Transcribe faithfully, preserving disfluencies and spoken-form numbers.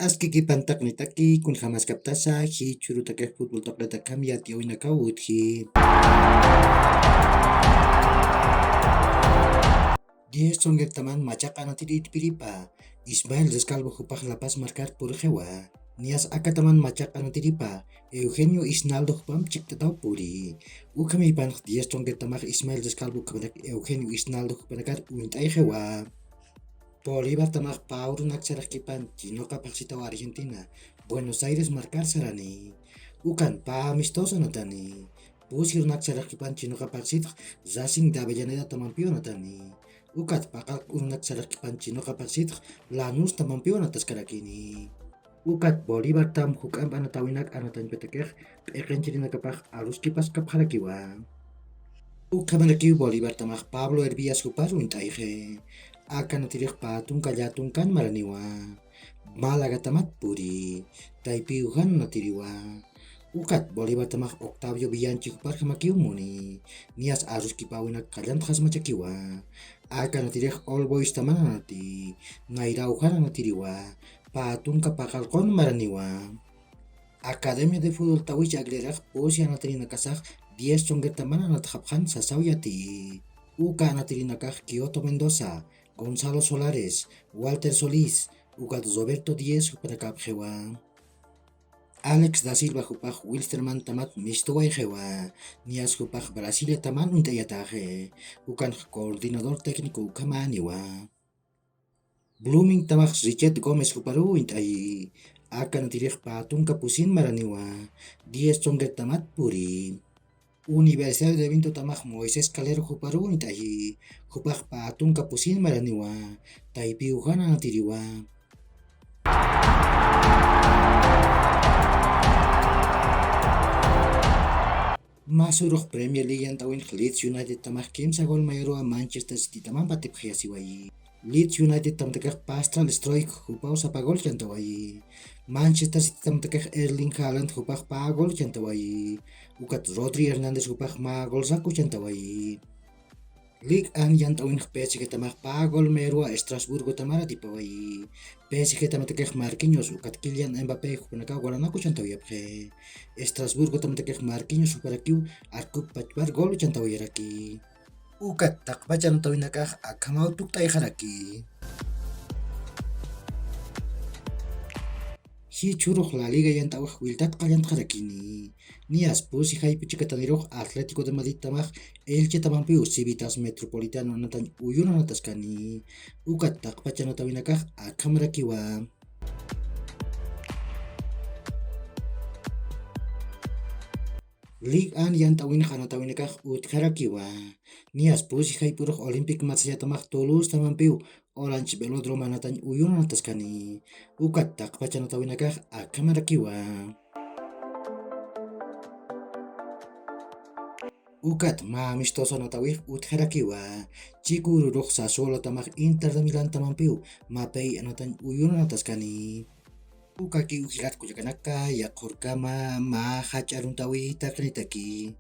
Askikipan taqnitaki, kunjamaskaptasa jichhürutakix fútbol taqnitakham yatiyäwinakaw utji. Diez Tsongertaman machaq anatiri irpiripa Ismael Rescalvo jupax La Paz markar purxiwa. Niyas akataman machaq anatiripa Eugenio Isnaldo jupam chikt'ataw puri. Ukhamipanx Diez Tsongertamax Ismael Rescalvo ukhamanak Eugenio Isnaldo jupanakar uñt'ayxiwa. Bolívartamax pä urunak sarxkipan Chinoca phaxsitaw Argentina, Buenos Aires markar sarani. Ukan pä amistoso anatani. Pusi urunak sarxkipan Chinoca phaxsitx Racing de Avellaneda tamampiw anatani. Ukat paqallq urunak sarxkipan Chinoca phaxsitx Lanús tamampiw anataskarakini. Ukat Bolívartam juk'amp anatawinak anatañpatakix p'iqinchirinakapx aruskipaskapxarakiwa. Ukhamarakiw Bolívartamax Pablo Hervías jupar uñt'ayxi. Aka anatirix pä tunka llätunkan maraniwa. Málagatamat puri. Taypiw jan anatiriwa. Ukat Bolívartamax Octavio Bianchi juparjamakiw muni. Niyas aruskipäwinak qallantxasmachakiwa. Aka anatirix All Boystaman anati. Nayraw jan anatiriwa. Pä tunka paqallqun maraniwa. Academia de Fútbol Tawichi Aguilerax pusi anatirinakasax Diez Tsongertaman anatxapxan sasaw yati. Uka anatirinakax Kioto Mendoza, Gonzalo Solares, Walter Solís, ukat Roberto Díez jupanakapxiwa. Alex da Silva jupax Wilstermantamat mistuwayxiwa. Niyas jupax Brasiliataman uñt'ayataxi. Ukanx coordinador técnico ukhamäniwa. Bloomingtamax Richet Gómez juparuw uñt'ayi. Aka anatirix pä tunka pusin maraniwa. Diez Tsongertamat puri. Universidad de Vintotamax Moisés Calero juparuw uñt'ayi. Jupax pä tunka pusin maraniwa. Taypiw jan anatiriwa. Mä surux Premier League yant'äwinx Leeds Unitedtamax kimsa gol mayaruwa Manchester Citytaman patipxayasiwayi. Leeds Unitedtamatakixa Pascal Struijk jupaw sapa gol chantawayi. Manchester Citytamatakixa Erling Haaland jupax pä gol chantawayi. Ukat Rodri Hernández jupax mä gol saku chantawayi. Ligue un yant'äwinx P S Gtamax pä gol mayaruwa Estrasburgotamar atipawayi. P S Gtamatakixa Marquinhos ukat Kylian Mbappé jupanakaw gol anaku chantawayapxi. Estrasburgotamatakixa Marquinhos juparakiw arkup pachpar gol chantawayaraki. Ukat taqpacha anatawinakax akhamaw tukt'ayxaraki. Jichhürux La Liga yant'äwix willtat qallantxarakini. Niyas pusi jayp'u chikatanirux Atlético de Madridtamax Elchetamampiw Civitas Metropolitano anatañ uyun anataskani. Ukat taqpacha anatawinakax akhamarakiwa. Ligue un yant'äwinx anatawinakax utjarakiwa. Niyas pusi jayp'urux Olympique Marsellatamax Toulousetamampiw Orange Velódromo anatañ uyun anataskani. Ukat taqpacha anatawinakax akhamarakiwa. Ukat mä amistoso anatawix utjarakiwa. Chiku ururux Sassuolotamax Inter de Milantamampiw Mapei anatañ uyun anataskani. Ukakiw jilat kullakanaka, yaqhurkama mä jach'a aruntäwi taqinitaki.